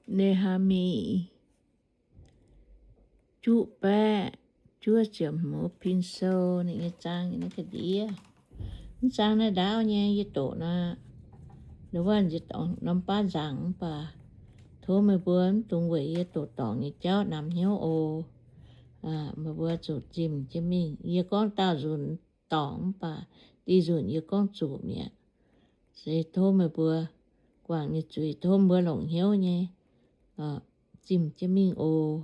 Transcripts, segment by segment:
Ne^haa^mi juqv baeqv juov ziepc hmz pin sou ninh nyei zaang nyei naaiv ga'ndiev. Mv zaang naaiv ndaauv nyei yie doqc nor, wuov norm baav nzangc mv baac tov meih mbuo mv dungx weic yie doqc dorngc nyei jauv namx hnyouv oc. Meih mbuo zuqc zimh jienv mingh. Yie gorngv daauh nzunc dorngc mv baac diuh nzunc yie gorngv zuqc mi'aqv. Se tov meih mbuo guangc nyei zuiz, tov mbuo longc hnyouv nyei zimh jienv mingh oc.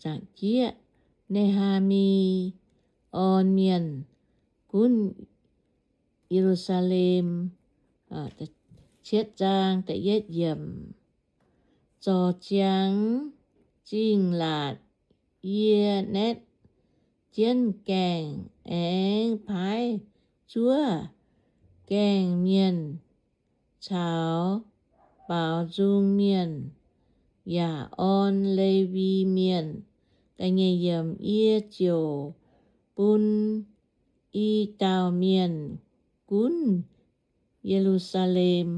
Zaangc jieqv, Ne^haa^mi orn mienh gunv Ye^lu^saa^lem. Cietv zaang da'yietv yiemc. Zorc ziangx zingh laatc yie naetv jienv gaengh aengx paaiv zuov gaengh mienh caux baaux nzung mienh, yaac orn Lewi Mienh. Yie ziouc bun i dauh mienh gunv Ye^lu^saa^lem.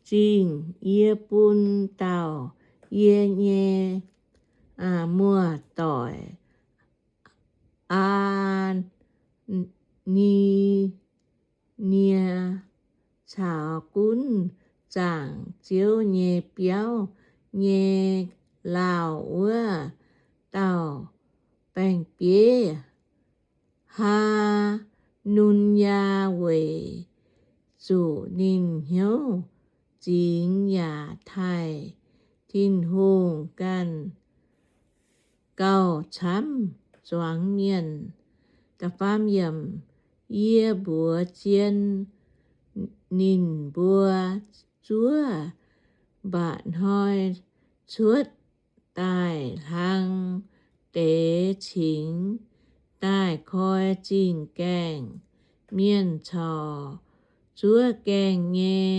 Zingh yie bun dauh yie nyei muoz-doic, Aa^ni^nie, caux gunv zaangc Ziouv nyei biauv nyei lauh wuov dauh baeng-bieiv, Haa^nun^yaa, weic zuqc ninh hnyouv zingx yaac taaih Tin-Hungh ganh gauh camv zuangx mienh. Yie mbuox zien ninh mbuo zuov mba'hnoi cuotv daaih hlang deix cingx daaih koi zingh gaengh. Mienh corc zuov gaengh nyei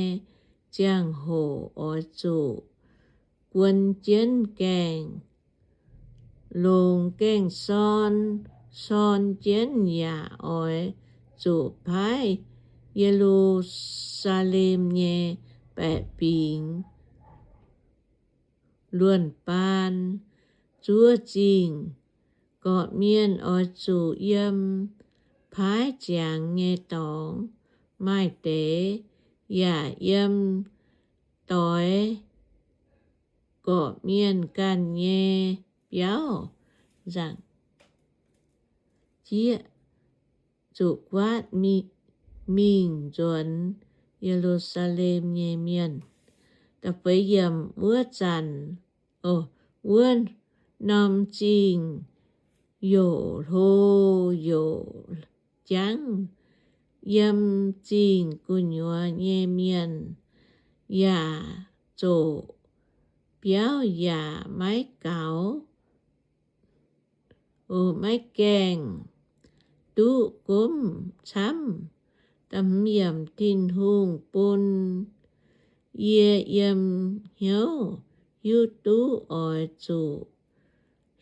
ziangh hoc oix zuqc guon jienv gaengh, longc gaengh sorn, sorn jienv yaac oix zuqc paaiv Ye^lu^saa^lem nyei baeqc fingx luonh baan zuov zingh. Gorqv-mienh oix zuqc yiem paaiv ziangx nyei dorngx maaih deix, yaac yiem doix gorqv-mienh ganh nyei biauv. Nzangc jieqv, zuqc guaatv mingh nzuonx Ye^lu^saa^lem nyei mienh. Da'feix yiemc, wuov zanc, wuov norm zingh youc hlo youc jangv. Yiem zingh gu'nyuoz nyei mienh yaac zoqc biauv yaac maiv gaux, maiv gaengh duqv gomv camv. Tin-Hungh bun yie yiem hnyouv hiuv duqv oix zuqc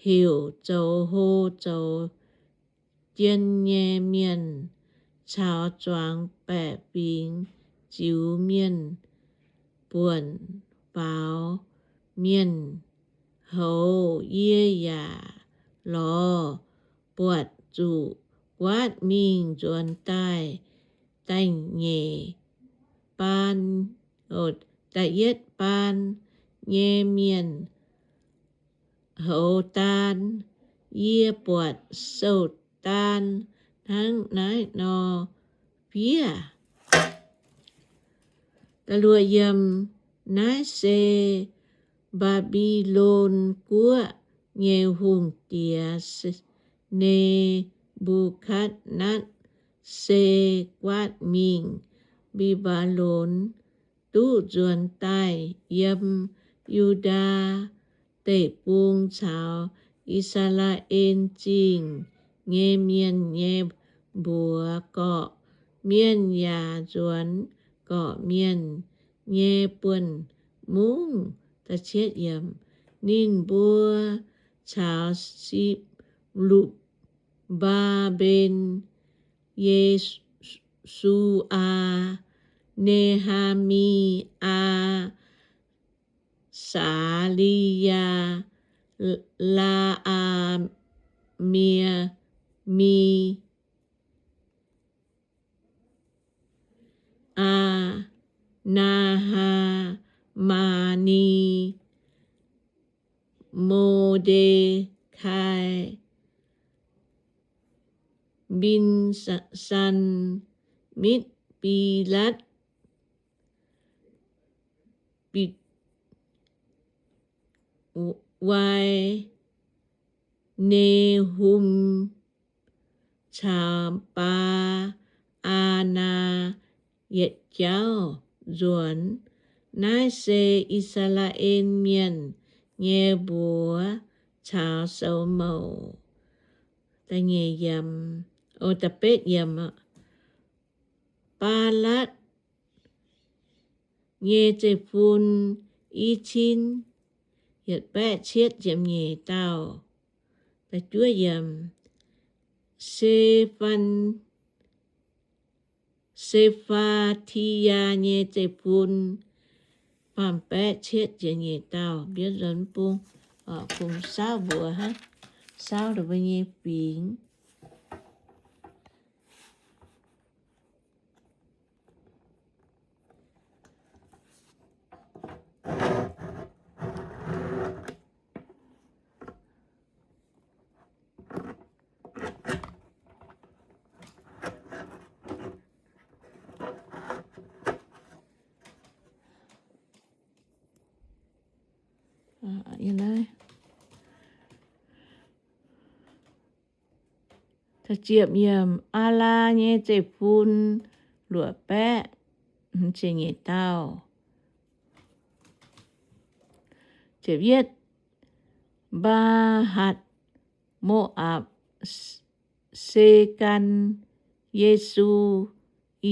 heuc zoux hlo zoux jien nyei mienh caux zuangx baeqc fingx ziux mienh buonc faaux mienh houz. Yie yaac lorz buatc zuqc guaatv mingh nzuonx daaih da'nyeic baan, da'yietv baan nyei mienh houz daan. Yie buatc sou-daan hnangv naaiv nor fiev. Naaiv se Mbaa^mbi^lon guoqv nyei hungh diex, Ne^mbu^katv^netv^saa, guaatv mingh Mbi^mba^lon, duqv nzuonx daaih yiem Yu^ndaa Deic-Bung caux I^saa^laa^en Zingh nyei mienh nyei mbuox gorqv-mienh yaac nzuonx gorqv-mienh nyei buonc mungv. Ninh mbuo caux Sipv^lupv Mbaa^mben, Ye^su^aa, Ne^haa^mi, Aa, Saa^li^yaa, Laa^aa^mie, Mi, Aa, Naa^haa, Maa^ni, Mo^nde^kai, Mbi^saa^mitv, Bilatv, Bidwai, Nehum, caux Baa^aa^naa yietc jauv nzuonx. Naaiv se I^saa^laa^en Mienh nyei mbuox caux soux mouc. Da'nyeic yiemc, o, da'betv yiemc, Baalatv nyei zeiv-fun, i cin yietc baeqv cietv ziepc nyeic dauh. Da'juov yiemc, Se^fan, Se^faa^ti^yaa nyei zeiv-fun, faam baeqv cietv ziepc nyeic dauh. Mbienv nzuonx bung, bung saauv mbuox hnangv, saauv mbuo nyei fingx. Ziepc yiemc, Aalaa nyei zeiv-fun, luoqc baeqv hmz ziepc nyeic dauh. Ziepc yietv, Mbaa^hatc, Mo^apc, Se^gan, Yesu,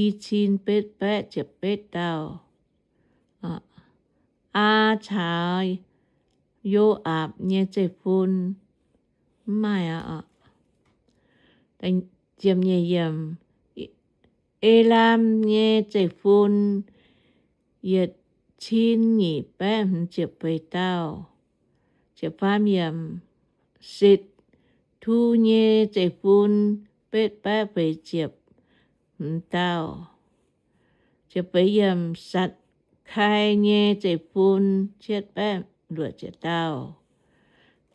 i cin betv baeqv ziepc betv dauh. Aa caux Yo^aapc nyei zeiv-fun, mv maaih aqv. Ziepc nyeic yiemc, Elaam nyei zeiv-fun, yietc cin nyic baeqv hmz ziepc feix dauh. Ziepc faam yiemc, Setv^tu nyei zeiv-fun, betv baeqv feix ziepc hmz dauh. Ziepc feix yiemc, Satv^kai nyei zeiv-fun, cietv baeqv luoqc ziepc dauh.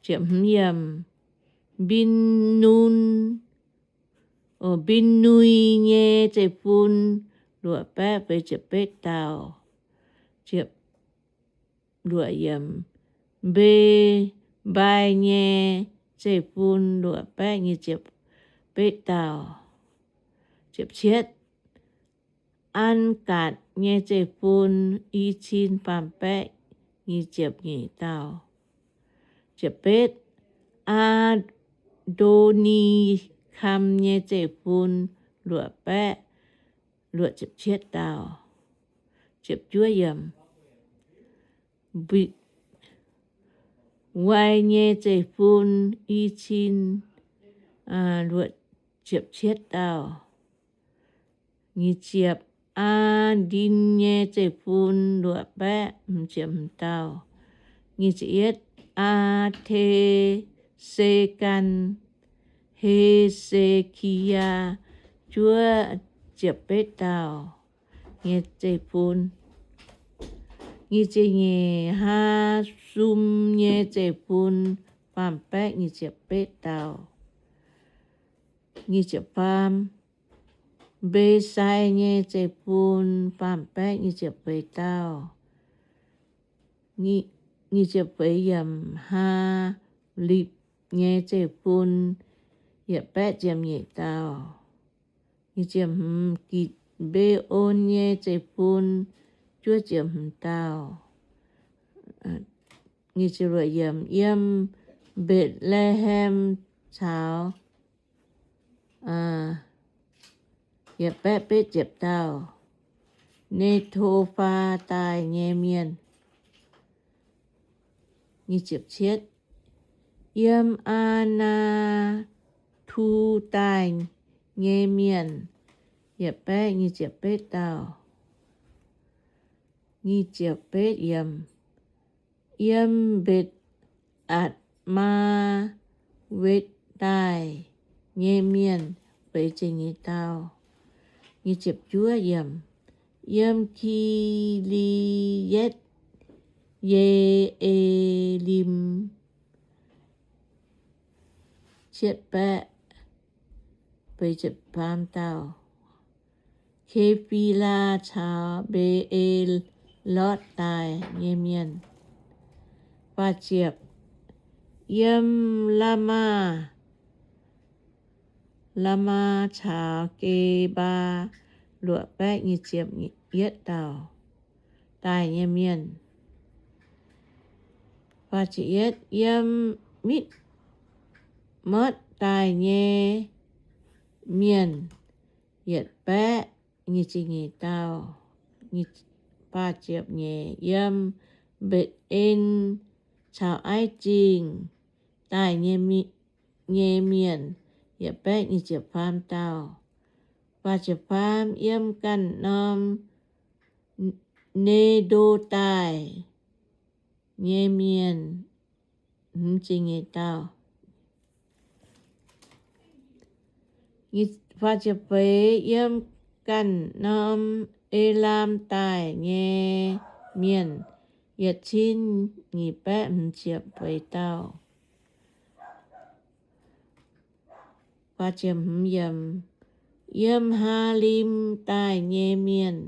Ziepc hmz yiemc, Mbin^nun, Mbin^nui nyei zeiv-fun, luoqc baeqv feix ziepc betv dauh. Ziepc luoqc yiemc, Mbe^mbai nyei zeiv-fun, luoqc baeqv nyic ziepc betv dauh. Ziepc cietv, An^gatc nyei zeiv-fun, i cin faam baeqv nyic ziepc nyeic dauh. Ziepc betv, Aa^ndo^ni^kam nyei zeiv-fun, luoqc baeqv luoqc ziepc cietv dauh. Ziepc juov yiemc, Mbitc^wai nyei zeiv-fun, i cin luoqc ziepc cietv dauh. Nyic ziepc, Aa^ndin nyei zeiv-fun, luoqc baeqv hmz ziepc hmz dauh. Nyic ziepc yietv, Aa^te^se^gan, He^se^ki^yaa, juov ziepc betv dauh nyei zeiv-fun. Nyic ziepc nyeic, Haa^sum nyei zeiv-fun, faam baeqv nyic ziepc betv dauh. Nyic ziepc faam, Mbesai nyei zeiv-fun, faam baeqv nyic ziepc feix dauh. Nyic ziepc feix yiemc, Haalipc nyei zeiv-fun, yietc baeqv ziepc nyeic dauh. Nyic ziepc hmz, Gitc^mbe^on nyei zeiv-fun, juov ziepc hmz dauh. Nyic ziepc luoqc yiemc, yiem Mbetc^le^hem caux yietc baeqv betv ziepc dauh. Ne^to^faa^daaih nyei mienh. Nyic ziepc cietv, yiem Aa^naa, Mbetc^tu daaih nyei mienh yietc baeqv nyic ziepc betv dauh. Nyic ziepc betv yiemc. Yiem Mbetc^atc^maa^wetv daaih nyei mienh feix ziepc nyeic dauh. Nyic ziepc juov yiemc. Yiem Ki^li^yetv Ye^e^lim cietv baeqv feix ziepc faam dauh. Ke^fi^laa caux Mbe^e^lotv daaih nyei mienh faah ziepc. Yiem Laa^maa, Laa^maa caux Ge^mbaa luoqc baeqv nyic ziepc yietv dauh daaih nyei mienh. Faah ziepc yietv. Yiem Mikv^motv daaih nyei mienh yietc baeqv nyic ziepc nyeic dauh. Faah ziepc nyeic. Yiem Mbetc^en caux Aiv Zingh daaih nyei mienh yietc baeqv nyic ziepc faam dauh. Faah ziepc faam. Yiem ganh norm Ne^ndo daaih nyei mienh hmz ziepc nyeic dauh. Faah ziepc feix. Yiem ganh norm Elaam daaih nyei mienh yietc cin nyic baeqv hmz ziepc feix dauh. Yiem Haalim daaih nyei mienh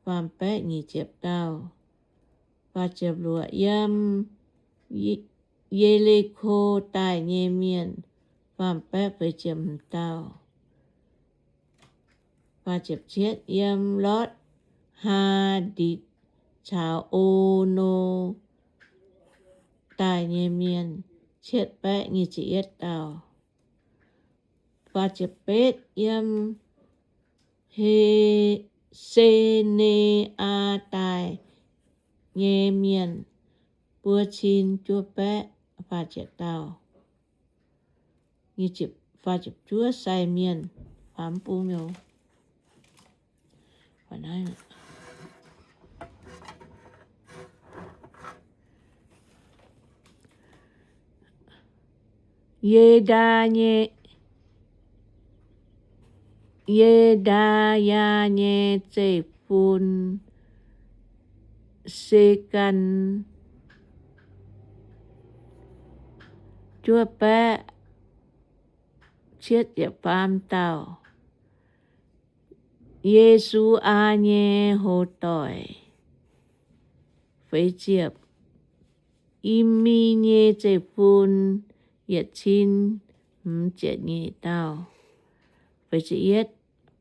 faam baeqv nyic ziepc dauh. Yiem Ye^li^ko daaih nyei mienh faam baeqv feix ziepc hmz dauh. Yiem Lotv, Haa^nditc caux O^no daaih nyei mienh cietv baeqv nyic ziepc yietv dauh. Yiem He, Se^ne^aa daaih nyei mienh buo cin juov baeqv faah ziepc dauh. Faah ziepc juov. Sai mienh, faam bung miuc. Ye^ndaa nyei, Ye^ndaa^yaa nyei zeiv-fun, Sekan, juov baeqv cietv ziepc faam dauh. Ye^su^aa nyei hoc doic, feix ziepc. Im^mi nyei zeiv-fun, yietc cin hmz ziepc nyeic dauh. Feix ziepc yietv.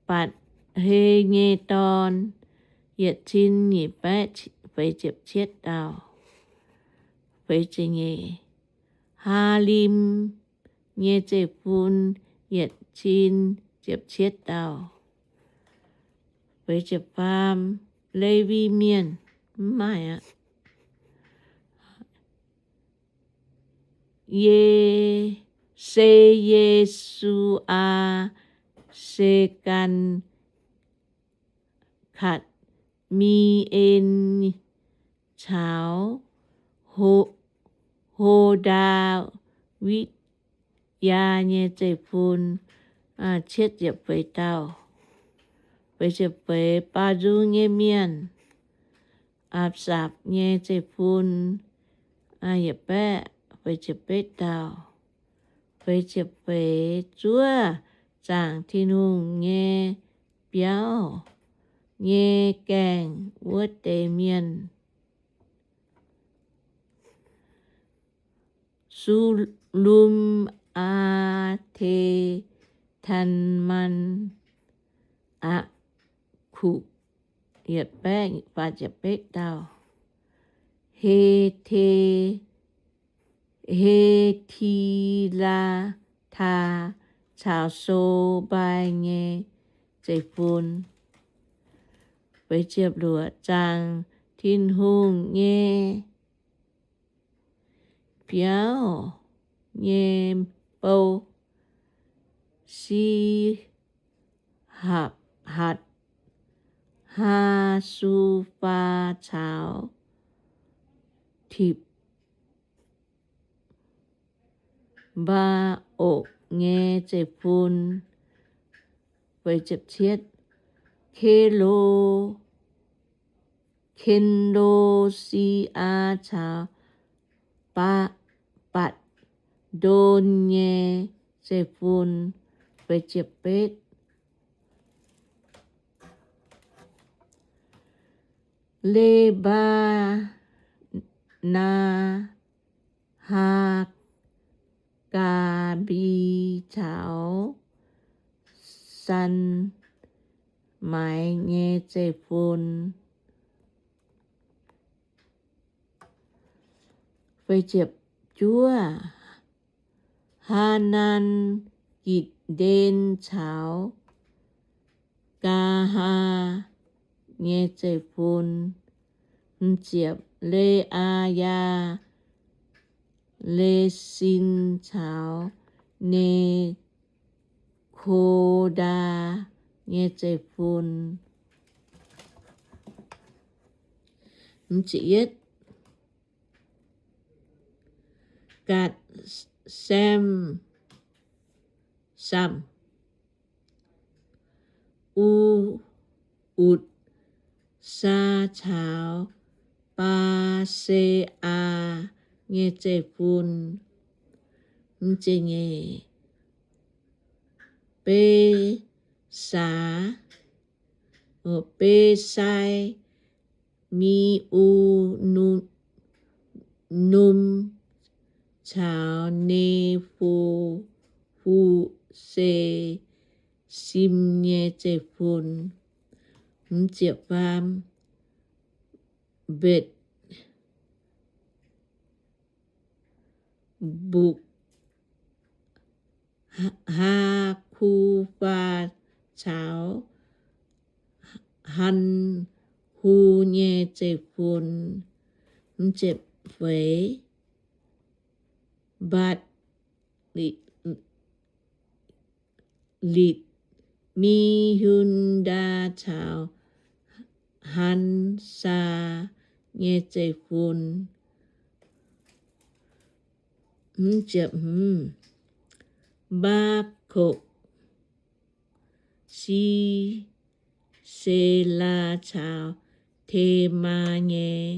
Batc^he nyei dorn, yietc cin nyic baeqv feix ziepc cietv dauh. Feix ziepc nyeic. Haalim nyei zeiv-fun, yietc cin ziepc cietv dauh. Feix ziepc faam. Lewi Mienh, mv maaih aqv. Ye, Se, Ye^su^aa, Sekan, Katc^mi^en caux Ho, Ho^ndaa^witv yaa nyei zeiv-fun, cietv ziepc feix dauh. Feix ziepc feix. Baa^nzung nyei mienh, Apc^sapc nyei zeiv-fun, yietc baeqv feix ziepc betv dauh. Feix ziepc feix. Zuov zaangc Tin-Hungh nyei biauv nyei gaengh wuov deix mienh, Sulum, Aa^te, Taaman, Aa^kukc, yietc baeqv faah ziepc betv dauh. He^te, He^ti^laa^taa caux So^mbai nyei zeiv-fun. Feix ziepc luoqc. Zaangc Tin-Hungh nyei biauv nyei bou, Si-hapc-hatc, Haa^su^faa caux Tipc mbaa okc nyei zeiv-fun. Ke^lo, Ken^lo^si^aa caux Batc, Batc^ndon nyei zeiv-fun. Betv, Le^baa^naa, Haa^gaa^mbi caux San^maix nyei zeiv-fun. Juov, Haanan, Gitc^nden caux Gaahaa nyei zeiv-fun. Ziepc, Le^aa^yaa, Lesin caux Nekodaa nyei zeiv-fun. Gatc, Sem, Samx, U, Utc, Saa caux Baa^se^aa nyei zeiv-fun. Besaax, Besai, Mi^u, Num caux Ne^fu, Fu^se, Sim nyei zeiv-fun. Mbetc, Mbukc, Haa^ku^faa caux Hanh^hu nyei zeiv-fun. Mbetc, Litc, Mi^hun^ndaa caux Hansaa nyei zeiv-fun. Mbaa^kokc, Si^se^laa caux Temaa nyei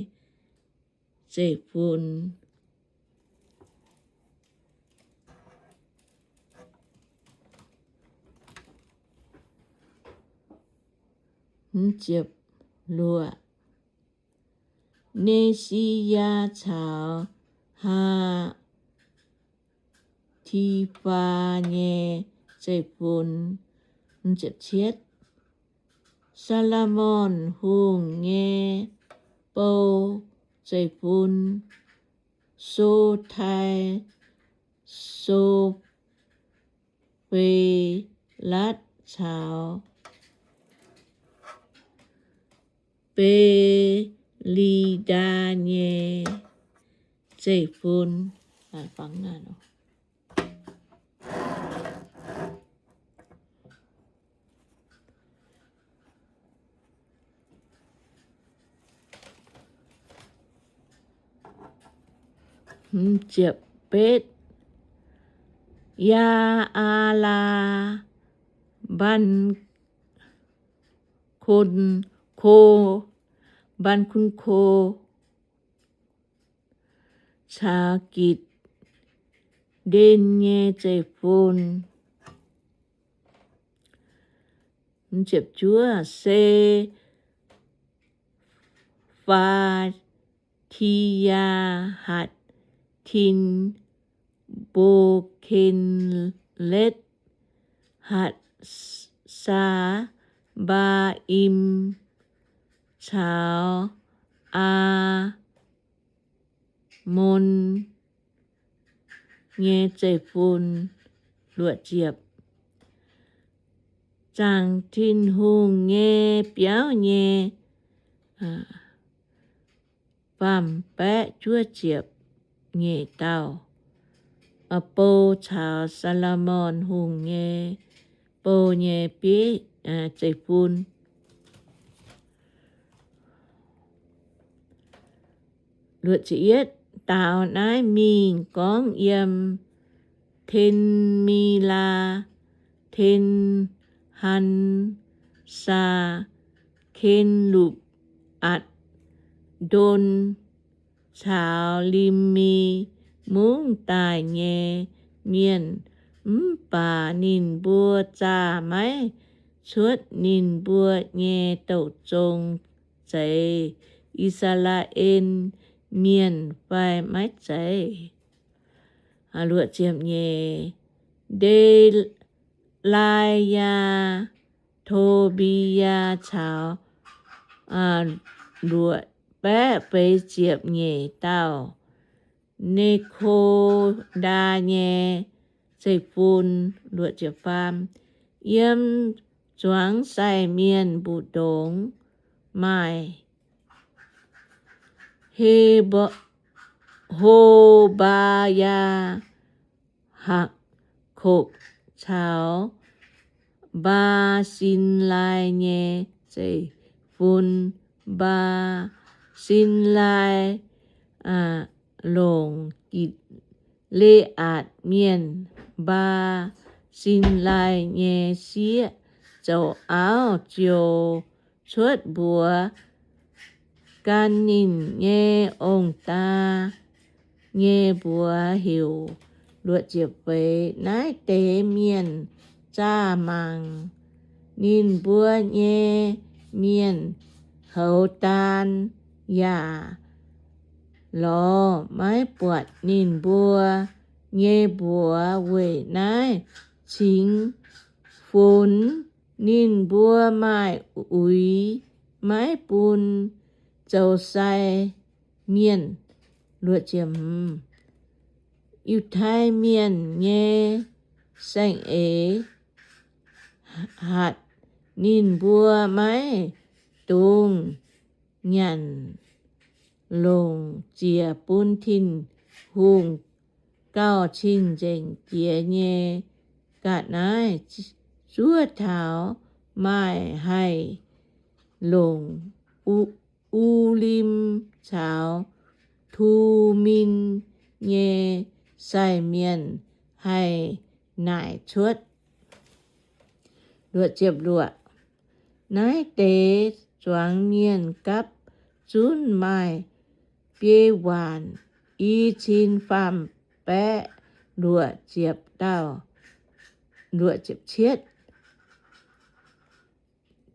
zeiv-fun. Ne^si^yaa caux Haa^ti^faa nyei zeiv-fun. Saa^lo^morn Hungh nyei bou zeiv-fun, So^tai, So^fe^latv caux Be^li^ndaa nyei zeiv-fun. Betv, Yaa^aa^laa, Mban Kun Ko, Mban Kun Ko caux Gitc^nden nyei zeiv-fun. Se^faa^ti^yaa, Hatc^tin, Mbo^ken^letv, Hatc^saa^mbaa^im caux Aa mon nyei zeiv-fun. Zaangc Tin-Hungh nyei biauv nyei faam-baeqv juov ziepc nyeic dauh. bou caux Saa^lo^morn Hungh nyei bou nyei bieiv, zeiv-fun. Daaux naaiv mingh gorngv yiem Ten^mi^laa, Ten^han^saa, Ken^lupv, Atc^ndon, caux Lim^mi Mungv daaih nyei mienh, mv baac ninh mbuo zaah maiv cuotv ninh mbuo nyei douh zong, zeiz I^saa^laa^en Mienh fai maiv zeiz. Nde^lai^yaa, To^mbi^yaa caux luoqc baeqv feix ziepc nyeic dauh Ne^ko^ndaa nyei zeiv-fun. Yiem zuangx sai mienh mbu'ndongx maaih He, Ho^mbaa^yaa, Hakv^kokc caux Mbaa^sin^lai nyei zeiv-fun. Mbaa^sin^lai longc Gi^le^aatc Mienh, Mbaa^sin^lai nyei sieqv zoux auv ziouc cuotv mbuox gan ninh nyei ong-daa nyei mbuox heuc, naaiv deix mienh zaah mangc ninh mbuo nyei mienh houx daan yaac lorz maiv buatc ninh mbuo nyei mbuox. Weic naaiv cingx funx ninh mbuo maaih uix maiv bun zoux sai mienh. Yiutai Mienh nyei saeng-eix hatc ninh mbuo maiv dungx nyanc longc ziec bun Tin-Hungh gauh cing-nzengc jiex nyei ga'naaiv. Zuov taux maaih haih longc U^li^m caux Tu^min nyei sai mienh haih naaic cuotv. Naaiv deix zuangx mienh gapv zunv maaih biei waanc i cin faam baeqv luoqc ziepc dauh, cietv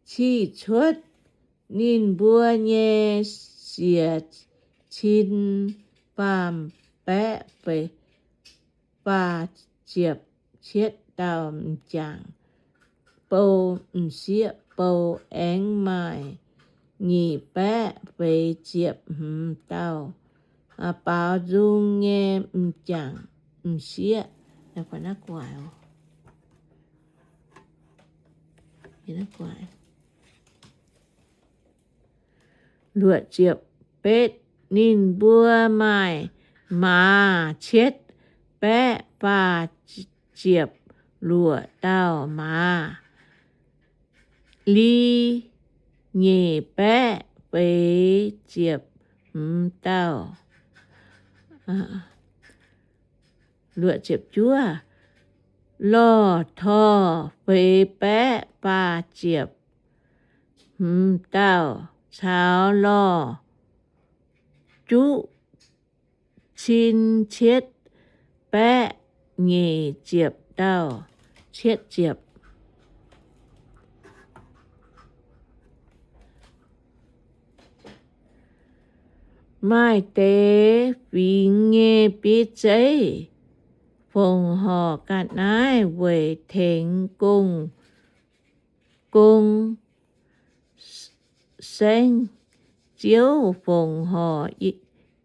ciqv cuotv ninh mbuo nyei siec cin faam baeqv faah ziepc cietv dauh m'jangc. Bou, m'sieqv bou aengx maaih nyic baeqv feix ziepc hmz dauh baaux nzung nyei m'jangc m'sieqv. Luoqc ziepc betv, ninh mbuo maaih maaz cietv baeqv faah ziepc luoqc dauh maaz, li nyic baeqv feix ziepc hmz dauh. Lorh torh feix baeqv faah ziepc hmz dauh caux lorh juqv cin cietv baeqv nyic ziepc dauh. Cietv ziepc. Maaih deix fingx nyei bieiv zeiv fongc horc ga'naaiv weic tengx gong, gong saengv. Ziouv fongc horc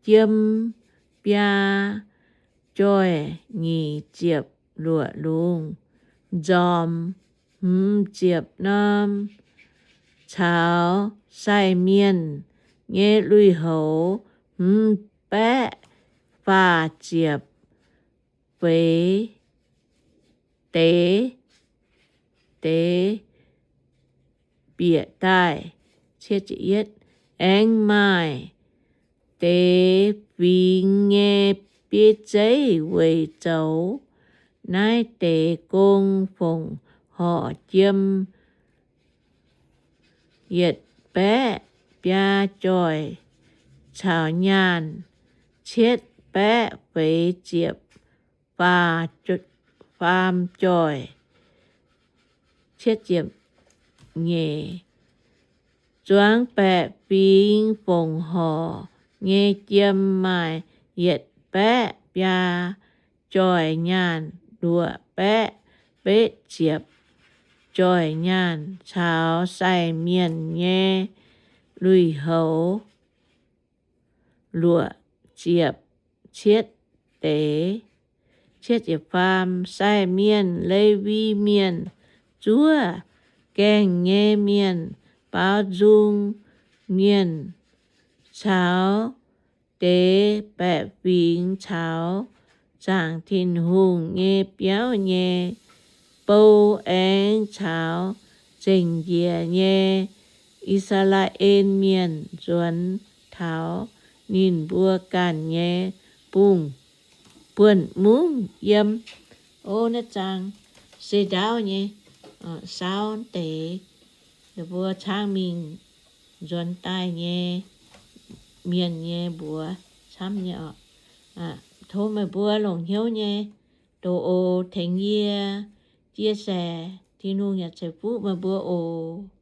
jiem biaa joih nyic ziepc luoqc lungz, nzormc hmz ziepc norm, caux sai mienh nyei lui-houx hmz baeqv faah ziepc feix deix, deix bieqc daaih. Aengx maaih deix fingx nyei bieiv zeiv weic zoux naaiv deix gong fongc horc jiem yietc baeqv biaa joih caux nyaanh cietv baeqv feix ziepc faam joih. Zuangx baeqc fingx fongc horc nyei jiem maaih yietc baeqv biaa joih nyaanh, luoqc baeqv betv ziepc joih nyaanh, caux sai mienh nyei lui-houx luoqc ziepc cietv deix. Sai mienh, Lewi Mienh, zuov gaengh nyei mienh, baaux nzung mienh, caux deix baeqc fingx caux zaangc Tin-Hungh nyei biauv nyei bou, aengx caux zengc njiec nyei I^saa^laa^en Mienh nzuonx taux ninh mbuo ganh nyei bung buonv mungv yiem. O, naaiv zaang se ndaauv nyei, saauv deix, ninh mbuo caangv mingh nzuonx daaih nyei mienh nyei mbuox camv nyei oc. Tov meih mbuo longc hnyouv nyei doqc oc, tengx yie chia sẻ, Tin-Hungh yaac ceix fuqv meih mbuo oc.